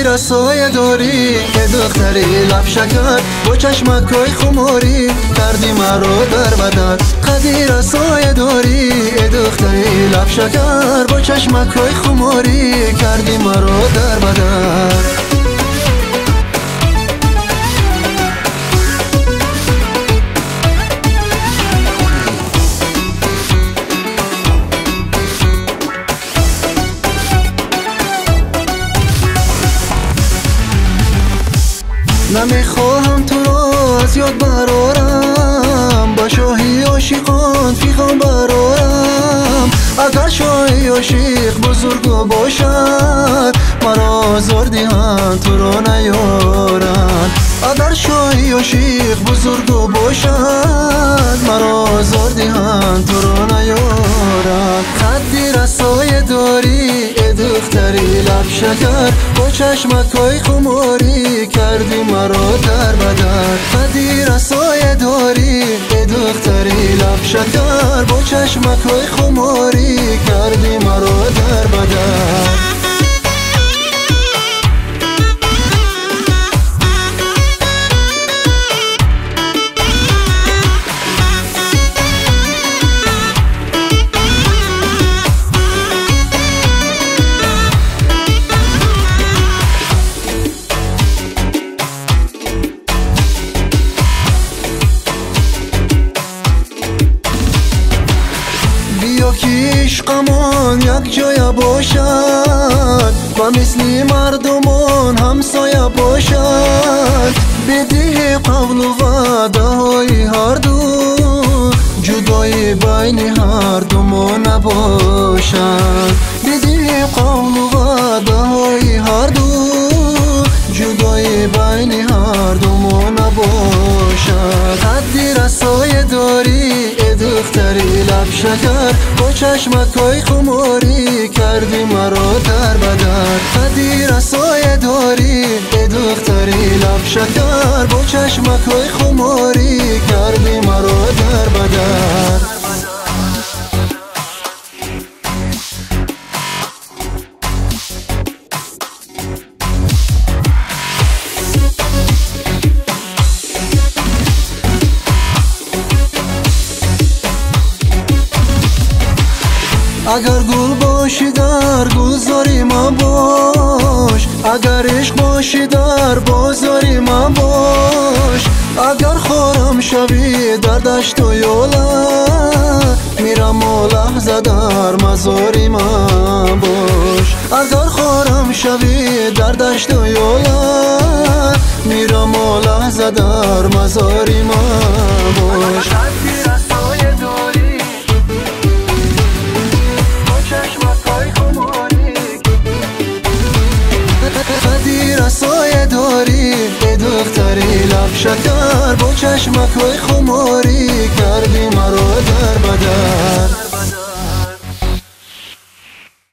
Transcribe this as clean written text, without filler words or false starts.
رسای داری که دختری لب شکر با چشمکای خماری کردی مرا در بدر. قدی رسای داری ای دختری لب شکر با چشمکای خماری کردی مرا در بدر. نمیخواهم تو را از یاد برارم، با شاهی عاشقان فیغان برارم. اگر شاهی عاشق بزرگ باشد مرا آزار دهند تو را نیارند. اگر شاهی عاشق بزرگ باشد مرا آزار دهند تو را نیارند. قدی رسای داری ای دختری لب شکر با چشمکای خماری کردی مرا در بدر. قدی رسای داری ای دختری لب شکر با چشمکای خماری کردی مرا در بدر. عشقمان یک جای باشد و مثل مردمان همسایه باشد. بده قول و وعده های هر دو جدای بین هر دو ما نباشد. بده قول و وعده های هر دو جدای بین هر دو ما نباشد. قدی رسای داری ای دختری لب شکر با چشمکای خماری کردی مرا در بدر. قدی رسای داری ای دختری لب شکر با چشمکای خماری کردی مرا در بدر. اگر گل باشی در گلزاری من باش، اگر عشق باشی در بازاری من باش. اگر خورم شوی در دشت و یاله میرم و لحظه در مزاری من باش. اگر خورم شوی در دشت و یاله میرم و لحظه در مزاری من باش. قدی رسای داری ای دختری لب شکر با چشمکای خماری کردی مرا در بدر.